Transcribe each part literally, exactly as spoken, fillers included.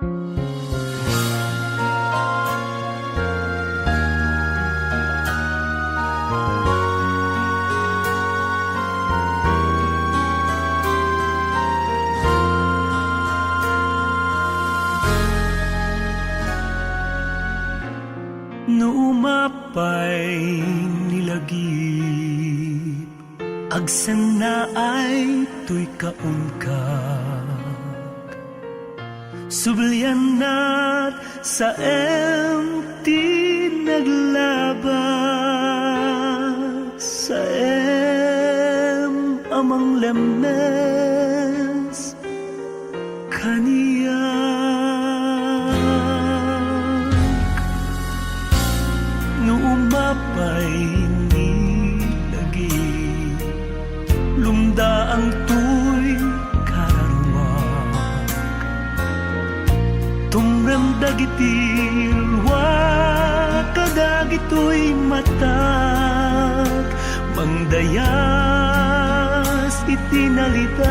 No umapay ni lagip, agsennaay toy kaunka. Subliannat saem ti naglabas, saem a manglemmes kaniak. No umapay ni lagip, lumdaang toy kararuak. Tumrem dagiti lua kadagitoy matak, mangdayas iti naliday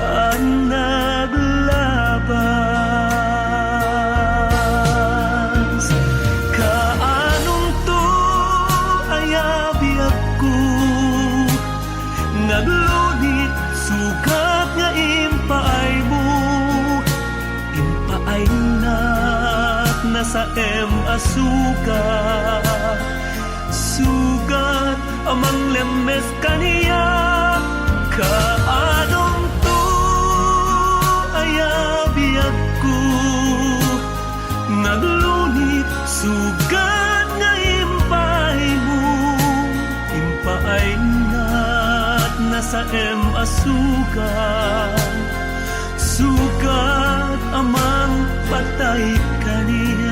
a naglabas. Kaanonto, aya biagko, nga aglunit sugat nga impaaymo, impaaynak na saem a sugat. Sugat a manglemmes kaniak, kaanonto, aya biagko, nga aglunit sugat nga impaaymo, impaaynak na saem a sugat, sugat a mangpatay kaniak.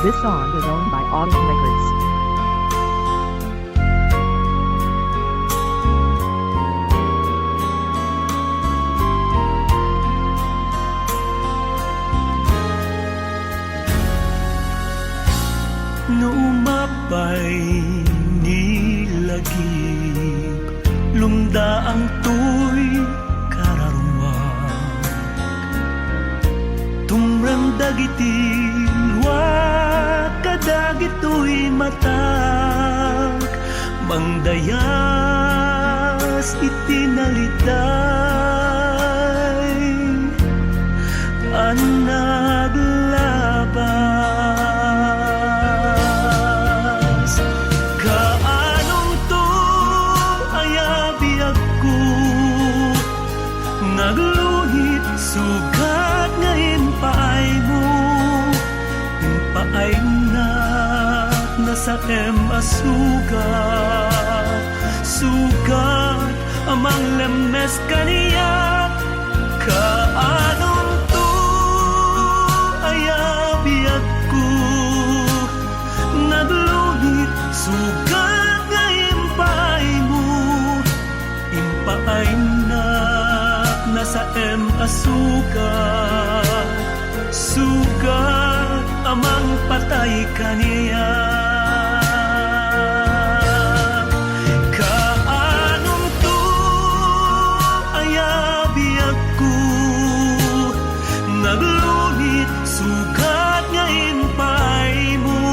This song is owned by Autumn Records. No umapay ni lagip, lumdaang toy kararuak. Tumrem dagiti lua kadagitoy matak, mangdayas iti naliday a naglabas. Kaanonto, aya biagko, nga aglunit sugat nga impaaymo, impaaynak na saem a sugat, sugat a manglemmes kaniak. Kaanonto, aya biagko, nga aglunit sugat nga impaaymo, impaaynak na saem a sugat, sugat a mangpatay kaniak. Kaanonto, aya biagko, nga aglunit sugat nga impaaymo,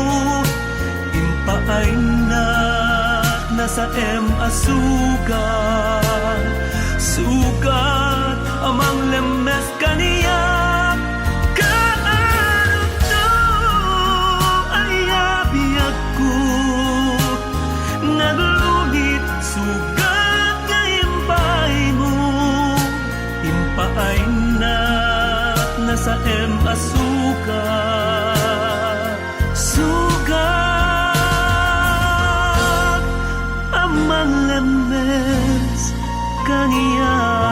impaaynak na saem a sugat, sugat a manglemmes kaniak. Kaanonto, aya biagko, nga aglunit sugat nga impaaymo, impaaynak na saem a sugat, sugat a manglemmes kaniak.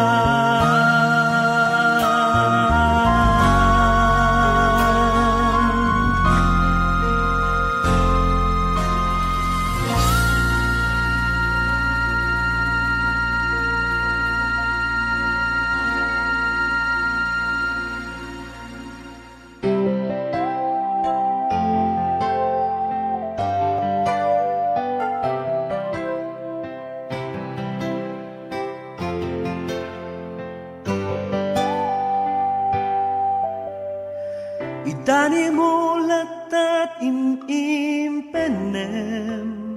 Ni mo latta im-impenem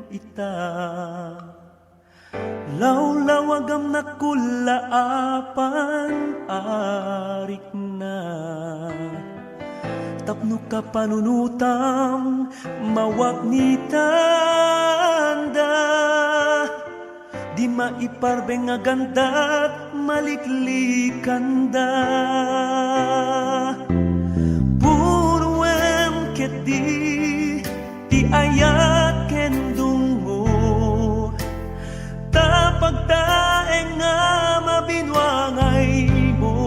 ita. Lawlawagam nakulla apan arikna. Tapno kapanunotam, mawak ni tanda. Di maiparbeng nga gandat, maliklikanda. Puruem ketdi ti ayat ken dungngo, ta pagtaeng nga mabinuangaymo.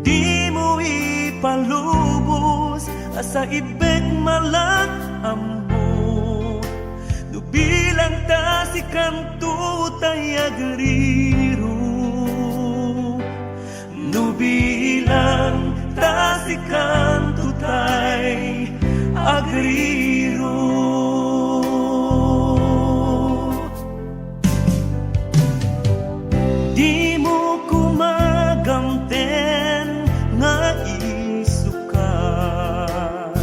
Dimo ipalubos a saibek malat ammo. No bilang ta sikanto tay agriro. No bilang ta sikanto tay agriro. Dimo koma gamten nga isukat.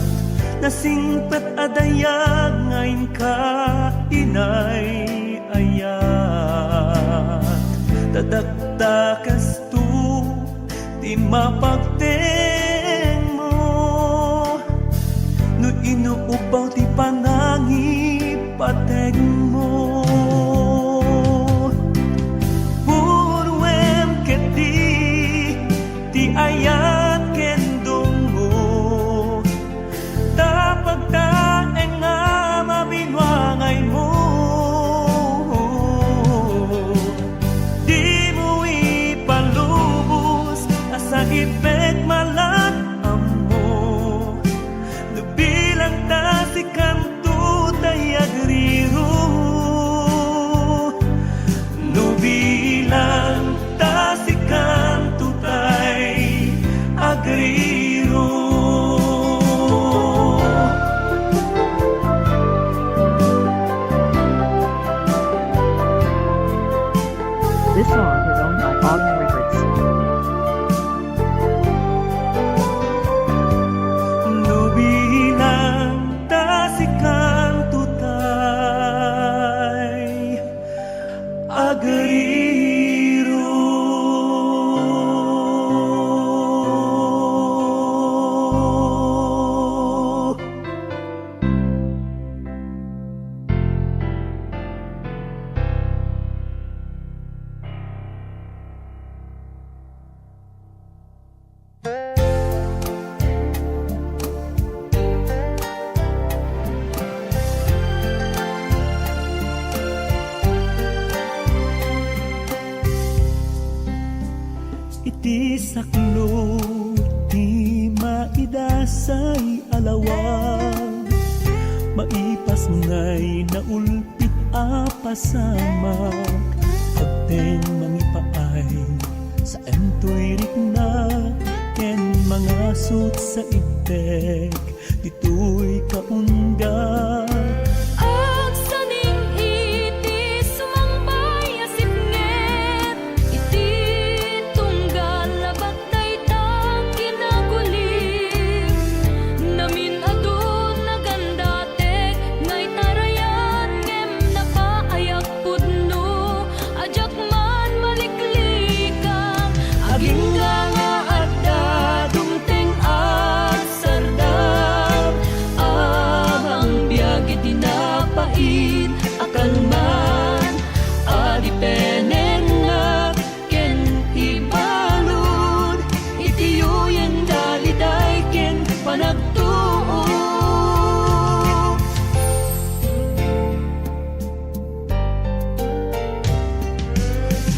Nasingpet a dayag nga inka inay-ayat. Ta dakdakasto ti mapagtengmo, no inuubbaw ti panangipategmo. Puruem ketdi ti ayat ken dungngo, ta pagtaeng nga mabinuangaymo. Dimo ipalubos a saibek malat ammo. No bilang ta sikanto tay agriro. No bilang ta sikanto tay agriro. This song is owned by Autumn Records. No bilang ta sikanto tay agriro. Iti saklo ti maidasay a lawag, maipas ngay naulpit a pasamak, agteng mangipaay, saentoy rikna ken mangasut sa ibtek. Ditoy kaunda. Agsaning iti sumangbay a sipnget, iti tunggal labat dayta kinaguli. Namin-adu nagandatek nga itarayan ngem napaayak pudno. A diak man maliklikam, agingga nga adda dumteng agsardam. Abang biag iti napait a kalman, adipenennak ken ibalud iti uyen daliday ken panagtuo.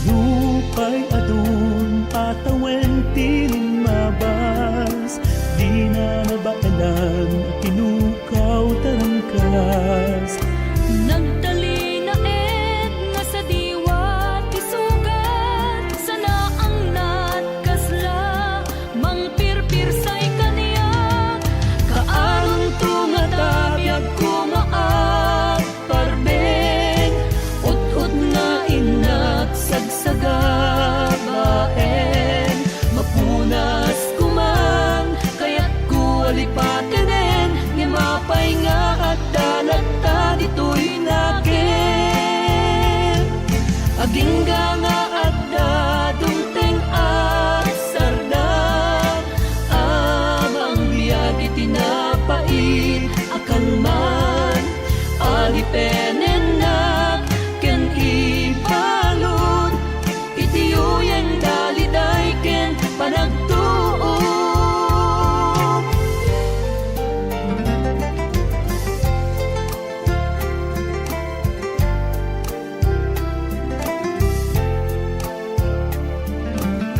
Nupay adun a tawen ti limmabas, dina nabaelan a pinukaw tarangkas. Nagtalinaed nga sadiwa ti sugat, sanaangnat kasla mangpirpirsay kaniak. Kaarunto ngata biagko nga agparbeng, ut-ot nga innak sagsagabaen. Mapunas koma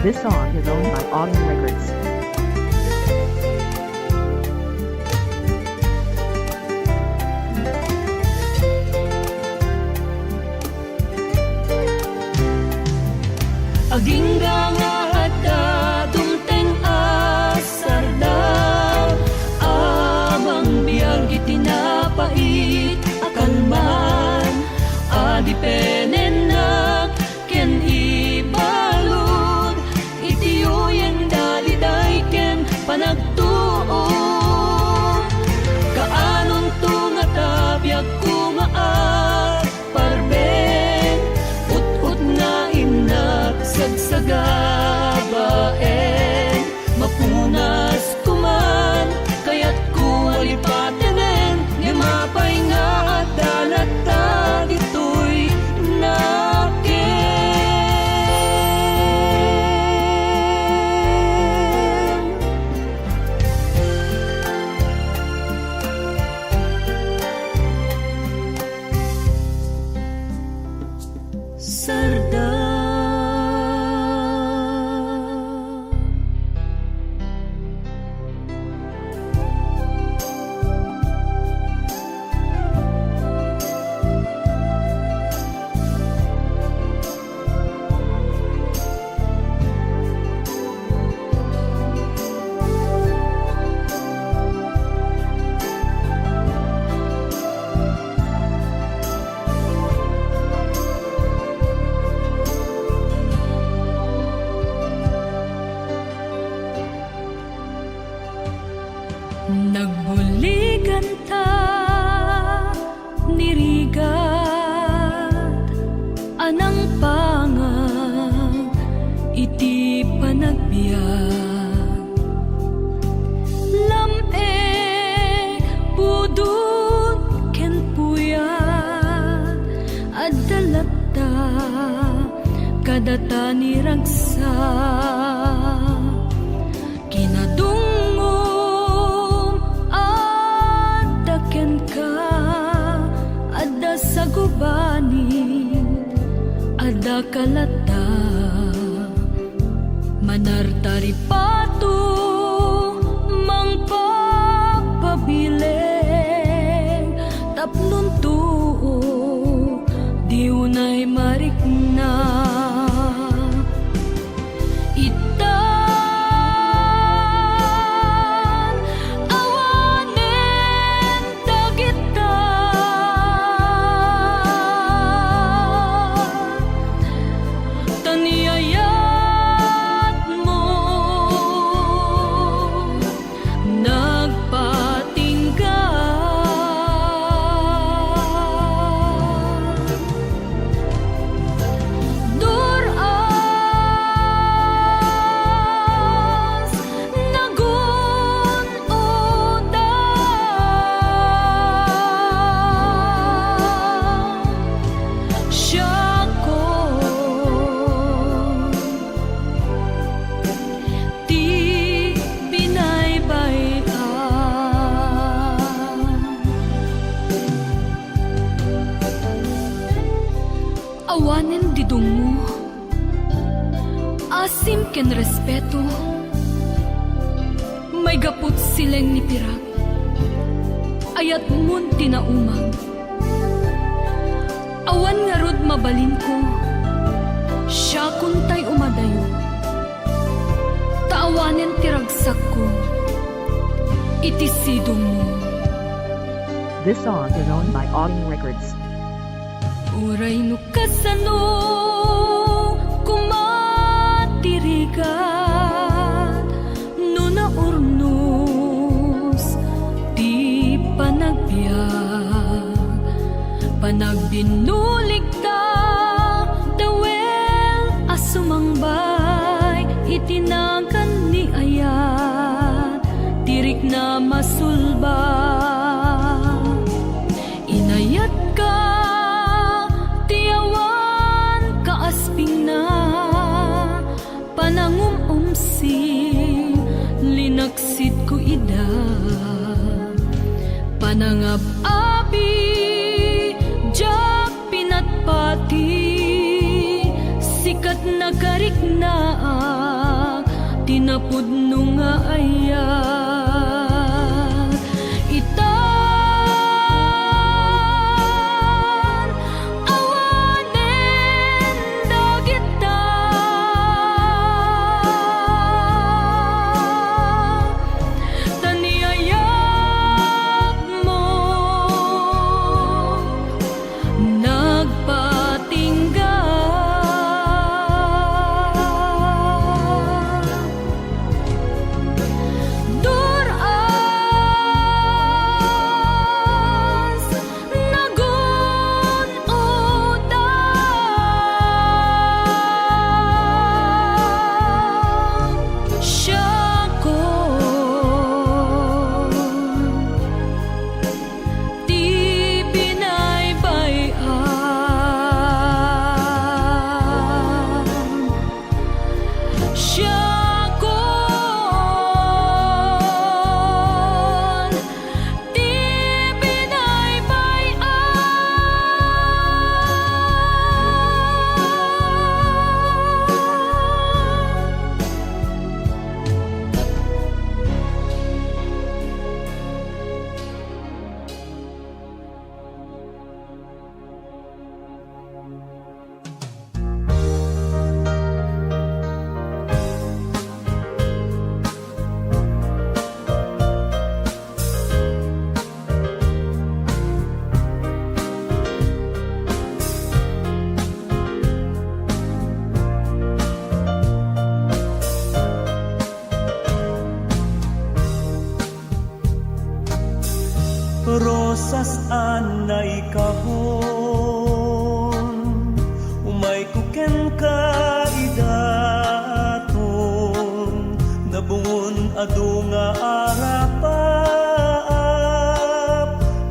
This song is owned by Autumn Records. Agingga nga adda dumteng a sardaw a mangbiag iti napait a kalman a dipenennak ken ibalud iti uyeng daliday ken panagtuo. Kaanonto ngata biagko nga agparben, ut-utngainnak sagsagabaen. Mapunas koman, kayatko a lipatenen, ngem apay nga adda latta ditoy nakem? Sarda. Nagbuliganta ni rigat a nangpangag iti panagbiag. Lam-ek, pudot, ken puyat, adda latta kadata ni ragsak. Kinadungngom, adda kenka, adda sagubanim, adda kalata, manartaripato, mangpagpabileg, tapno tuo, di unay marikna. Itdan awanen dagita, ta ni ayatmo nagpatingga. Dur-as, nagun-oda, siakon ti binaybay-an. Awanen didungmo, asim ken respeto, maigaput sileng ni pirak, ayatmon ti naumag. Awan ngarud mabalinko, siakon tay umadayo. Ta awanen ti ragsakko iti sidongmo. This song is owned by Autumn Records. Uray no kasano koma ti rigat, no naurnos ti panagbiag, panagbinulig ta dawel a sumangbay iti nagan ni ayat, ti rikna masulba. Inayatka ti awan kaaspingna, panangum-umsim, linaksitko ida. Panangab-abi, diak pinatpati, sika ti nakariknaan. Napudno nga ayat itan awanen dagita, ta ni ayatmo nagpatingga. Dur-as nagun-odang siakon ti binaybay-am. Siakon ti binaybay-am. Rosas a naikahon, umayko kenka idaton, nabungon adu nga arapaap,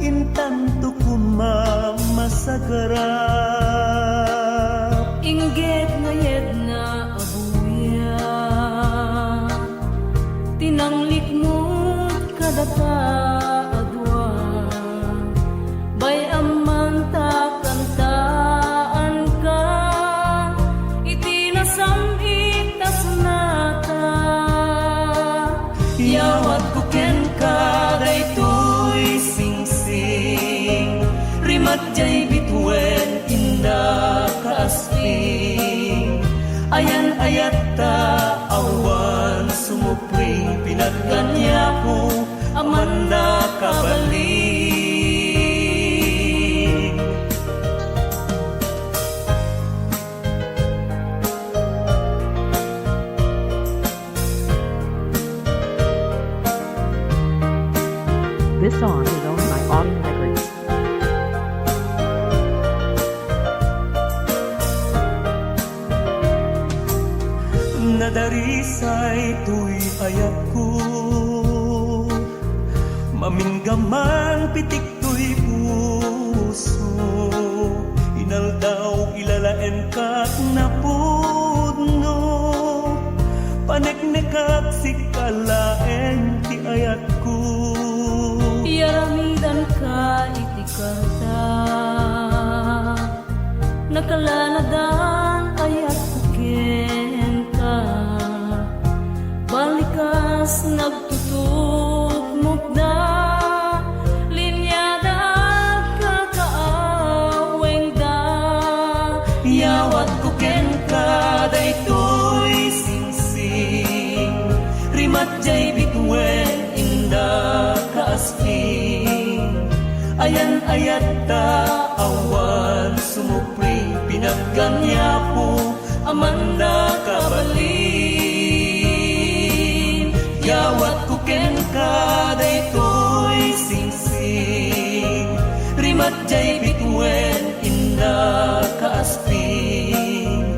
intanto koma masagrap. Inggit nga yegna a buyat, tinanglikmod kadata a dua. Bay-am man ta kantaanka iti nasam-it a sonata. Iyawatko kenka daytoy singsing, rimat diay bituen, innak a asping. Ayan-ayatta, awan sumupring, pinagkaniako a mannakabalin. This song is owned by Audio Records. Nadarisay toy ayatko, mamingga man pitik toy puso, inaldaw ilalaenka napudno, paneknekak sika laeng ti ayatko. Iyaramidanka iti karta, nakalanadan ayatko kenka, balikas nag- tutukmokda, linyada, agkakaawengda. Iyawatko kenka daytoy singsing, rimat diay bituen, innak a asping. Ayan-ayatta, awan sumupring, pinagkaniako a mannakabalin. Iyawatko kenka daytoy singsing, rimat diay bituen, innak a asping.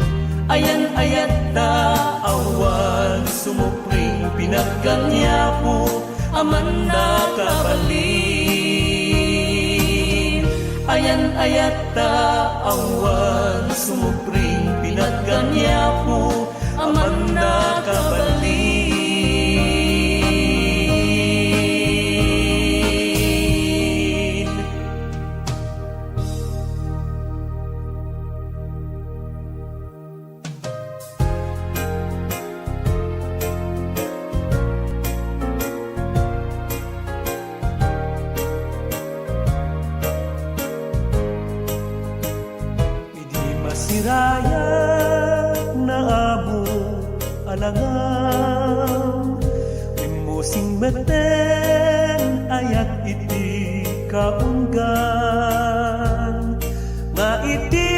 Ayan-ayatta, awan sumupring, pinagkaniako a mannakabalin. Ayan-ayatta, awan sumupring, pinagkaniako a mannakabalin. Rayak na amo a langaw, immusing metten ayat iti kaunggan. Nga idi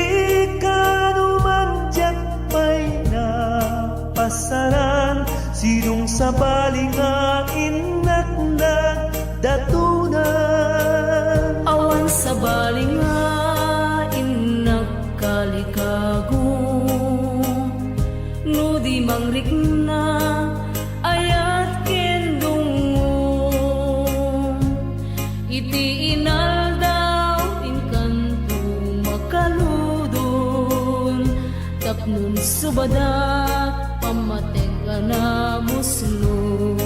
kanuman diak pay napasaran, sidung sabali nga innak nagdatunan. Awan sabali nga innak kalikago, no di mangrikna ayat ken dungngo. Iti inaldaw, inkanto makaludon, tapno subadak pammatek a namuslo.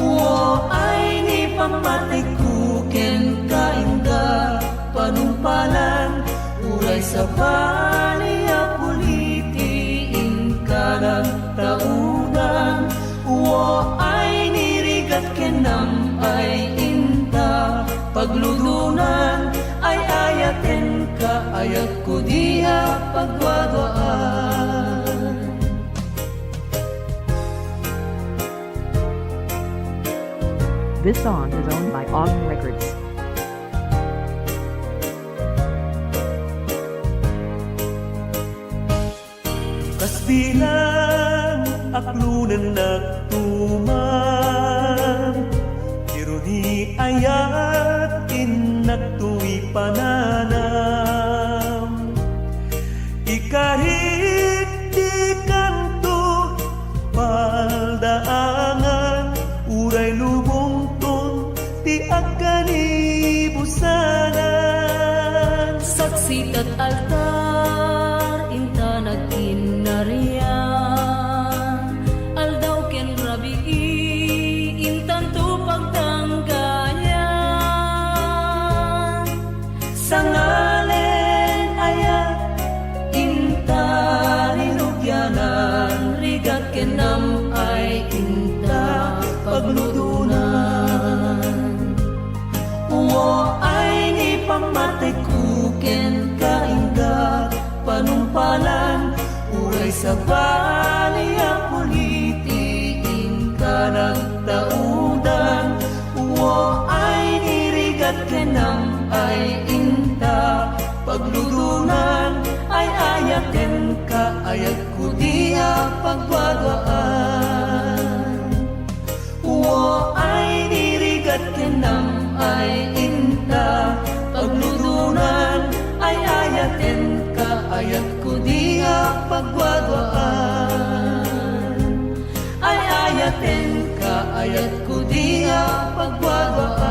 Uo, ay ni pammatekko kenka, inda panungpalan, uray sabali a puliti inka nagtaudan. Uo, ay ni rigat ken nam-ay inta pagludonan, ay-ayatenka, ayatko di a pagduaduaan. This song is owned by Autumn Records. Kas bilang aklunen nagtuman, iruni ayat innak toy pananam. Ikarit ti kanto paldaangan, uray lubongton ti agkanibusanan. Saksitat altar inta nagkinnarian, aldaw ken rabii intanto pagtanggayan. Sangalen ayat inta rinugianan, rigat ken nam-ay inta pagludonan. Uo, ay ni pammatekko kenka, inda panungpalan, uray sabali a puliti inka nagtaudan. Uo, ay ni rigat ken nam-ay inta pagludonan, ay-ayatenka, ayatko di a pagduaduaan. Uo, ay ni rigat ken nam-ay inta pagludonan, ay-ayatenka, ayatko di a pagduaduaan. Ay-ayatenka, ayatko di a pagduaduaan.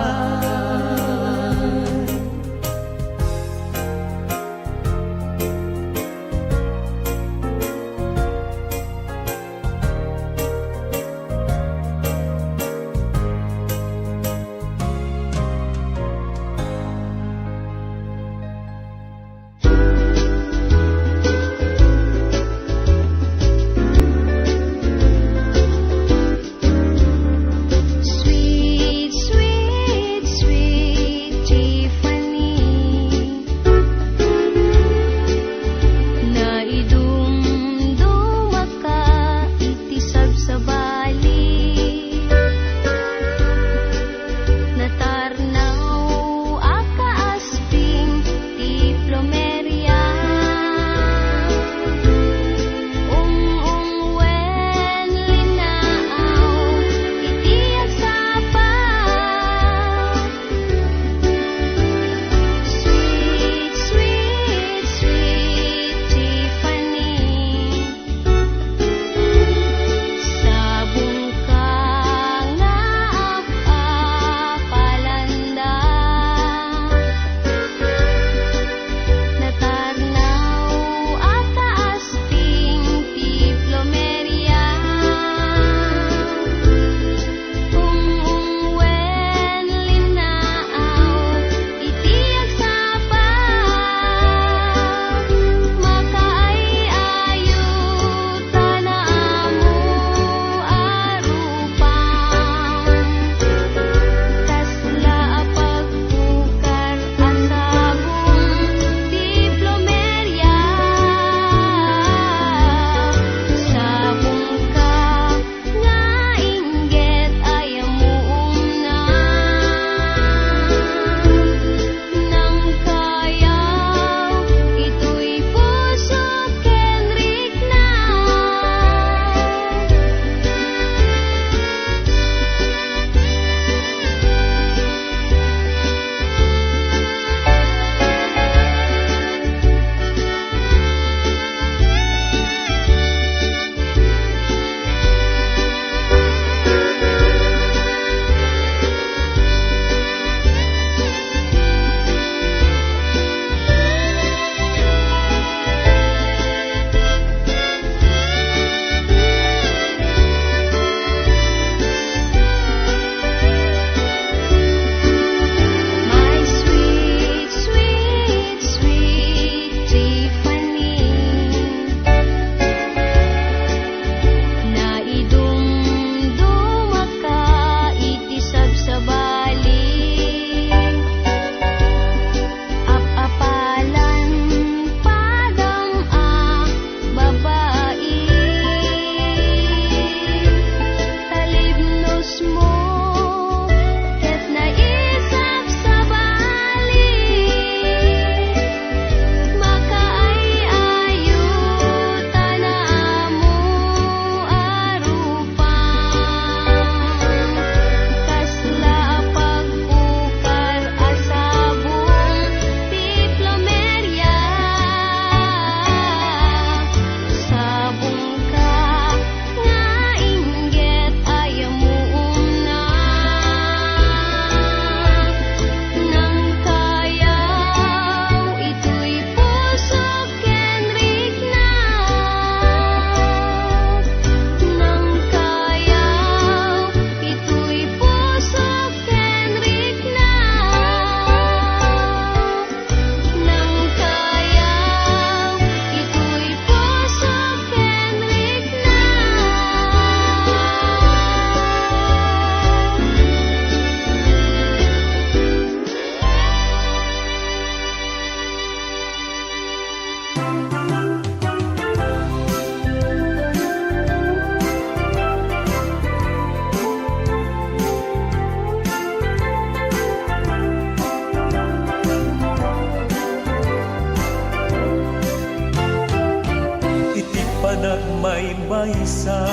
Sa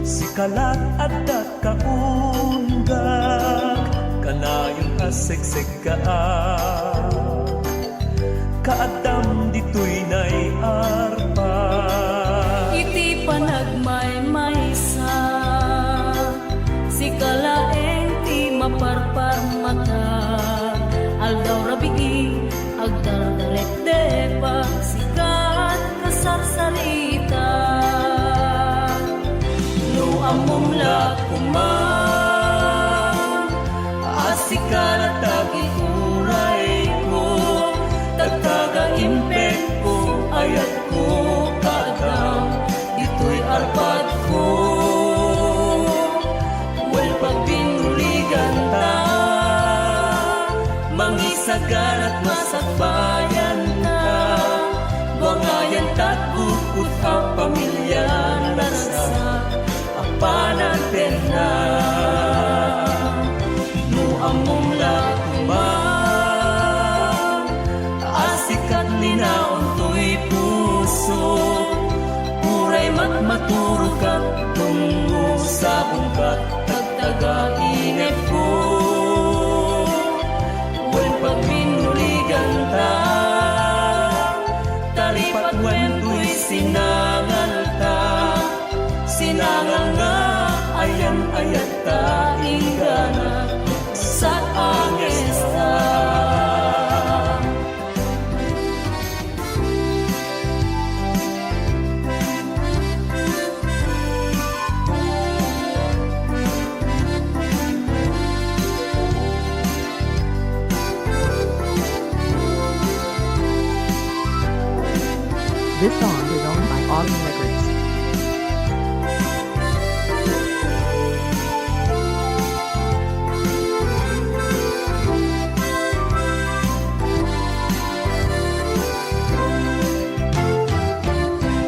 sika la adda kaunggak, kanayon a seksekkaak. Kaaddam ditoy nay arpa. Iti panagmaymaysa, sika laeng ti maparparmata. Aldaw rabii, agdardarekdepak, sika kasarsarita. No ammom la koma a sika la tagiurayko, tagtaga impekko, ayatko, kaaddam ditoy arpadko. Wen pagbinuliganta, mangisaganat masakbayanka, buangayantak kutkot a pamilya, naragsak a panagtenna. No ammom la koma a sika linaon toy puso, uray matmaturoka, tungo sabongka, tagtaga inepko. Wen pagbinuliganta, talipat wen toy sinangalta. Sinangal nga ayan-ayatta, inggana sa angesta. This song is owned by Autumn Records.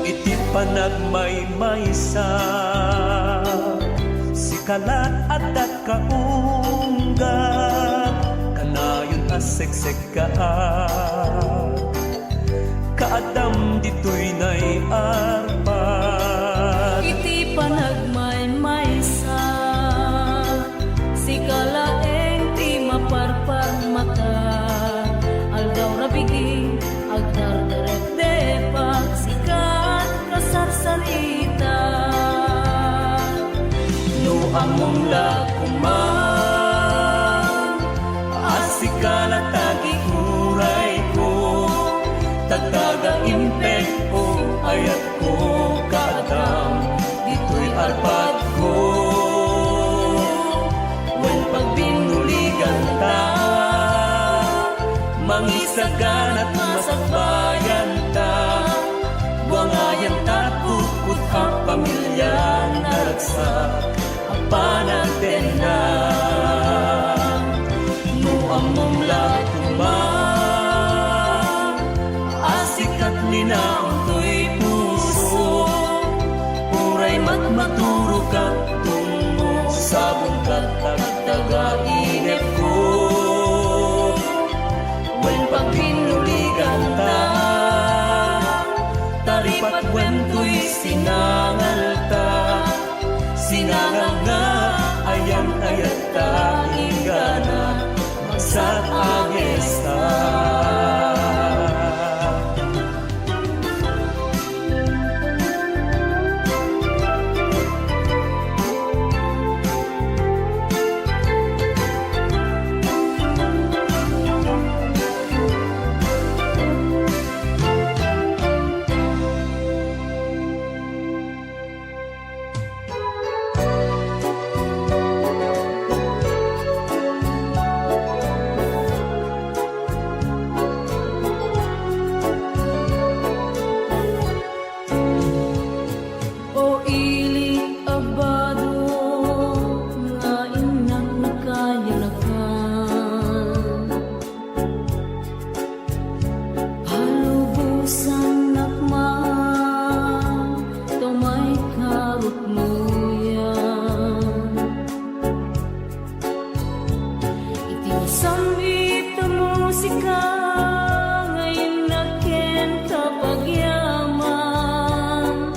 Iti panagmaymaysa, sika la adda kaunggak, kanayon a seksekkaak. Kaaddam ditoy nay arpa. Iti panagmaymaysa, sika laeng ti maparparmata. Aldaw rabii, agdardarekdepak, sika kasarsarita. No ammom la koma a sika la tagiurayko, tagtaga impekko, ayatko, kaaddam ditoy arpadko. Wen pagbinuliganta, mangisaganat masakbayanta. Buangayantak kutkot a pamilya, naragsak a panagtenna. No ammom la koma a sika linaon toy puso, uray matmaturoka, tungo sabongka, tagtaga inepko. Wen pagbinuliganta, talipat wen toy sinangalta. Sinangal nga ayan-ayatta, inggana magsat-angesta. O ili a bado nga innak nakayanakan, palubosannak man ta may karuknoyan. Iti masambit a musika nga innak ken kapagyaman.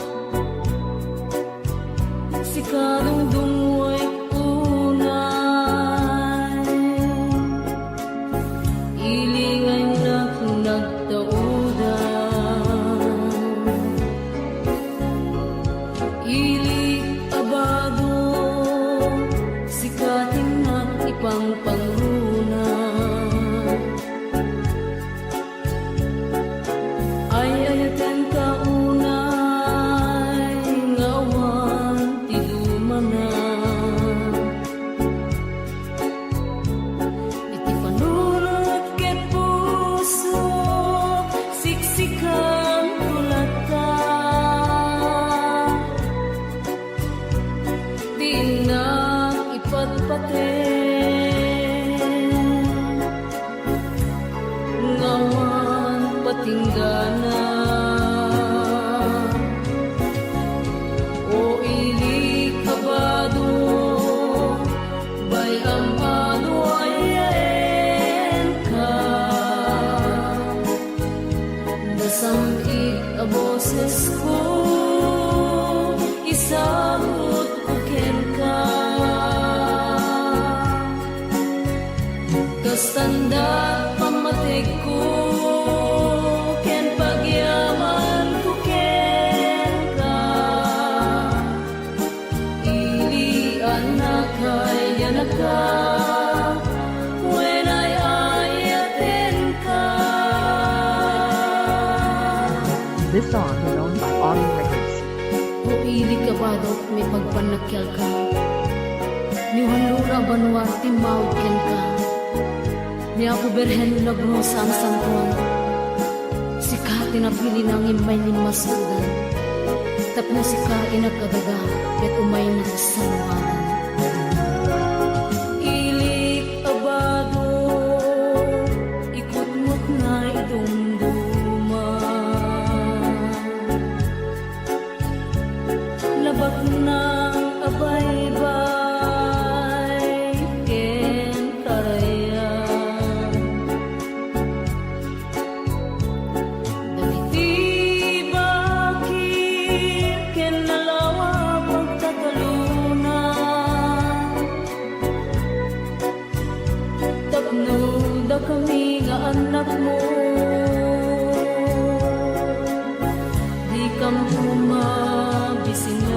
pangpangruna. Ay-ayatenka unay nga awan ti dumana. Iti panunot ket puso, siksikan ko latta. Dinak ipatpaten nga awan patinggana. O ilik a bado, bay-am a duayenka. Nasam-it a bosesko, isagutko kenka. Kasta met pammategko ken pagyamanko kenka. Ili, annak, ay-ayatenka, wen ay-ayatenka. This song is owned by Audio Records. O ilik a badok, maipagpannak kenka. Ni Juan Luna a banua ti immawid kenka. Ni Apo Birhen Milagrosa a San Juan, sika ti napili nangin mailimmasudan, tapno sika inagkadaga ket umayna ti sangoanan. Ilik a bado, ikutmot na idumduma. Labaknang a baybay ken karayan. Dagiti bakil ken nalawa pagtataluna. Tapno dakami nga annakmo, dikam koma bisinan.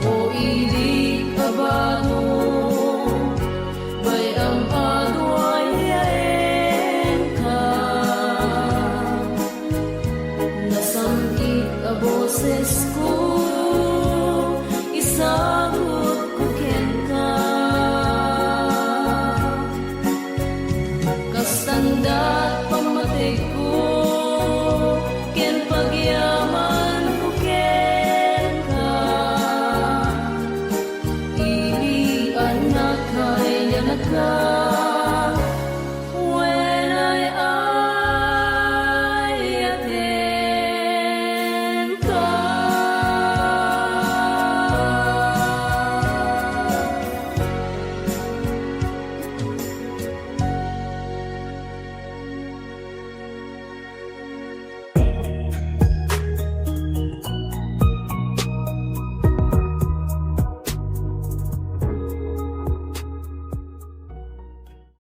O ilik a bado, bay-am a duayenka. Nasam-it a bosesko, isagutko kenka. Kasta met pammategko ken pagyamanko kenka. Ili, annak, ay-ayatenka,